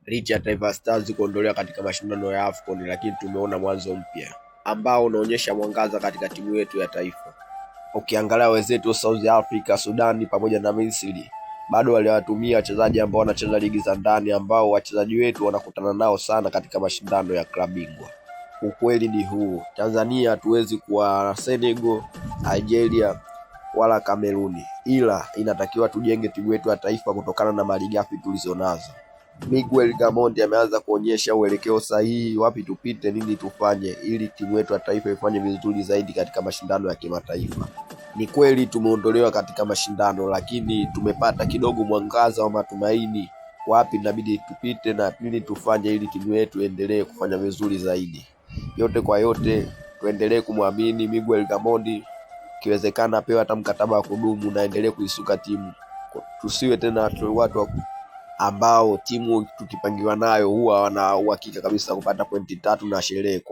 Licha ya Taifa Stars kuondolewa katika mashindano ya AFCON, lakini tumeona mwanzo mpya ambao unaonyesha mwangaza katika timu yetu ya taifa. Ukiangalia wenzetu South Africa, Sudani pamoja na Misri bado waliwatumia wachezaji ambao wanacheza ligi za ndani ambao wachezaji wetu wanakutana nao sana katika mashindano ya klabu bingwa. Ukweli ni huu, Tanzania hatuwezi kuwa Senegal, Algeria wala Kameruni, ila inatakiwa tujenge timu yetu ya taifa kutokana na malighafi tulizonazo. Miguel Gamondi ameanza kuonyesha uelekeo sahihi, wapi tupite, nini tufanye ili timu yetu ya taifa ifanye vizuri zaidi katika mashindano ya kimataifa. Ni kweli tumeondolewa katika mashindano, lakini tumepata kidogo mwangaza wa matumaini, wapi inabidi tupite na nini tufanye ili timu yetu endelee kufanya vizuri zaidi. Yote kwa yote, tuendelee kumwamini Miguel Gamondi, ikiwezekana apewe hata mkataba wa kudumu na aendelee kuisuka timu. Tusiwe tena watu ambao timu tukipangiwa nayo huwa wana uhakika kabisa kupata pointi tatu na sherehe kwa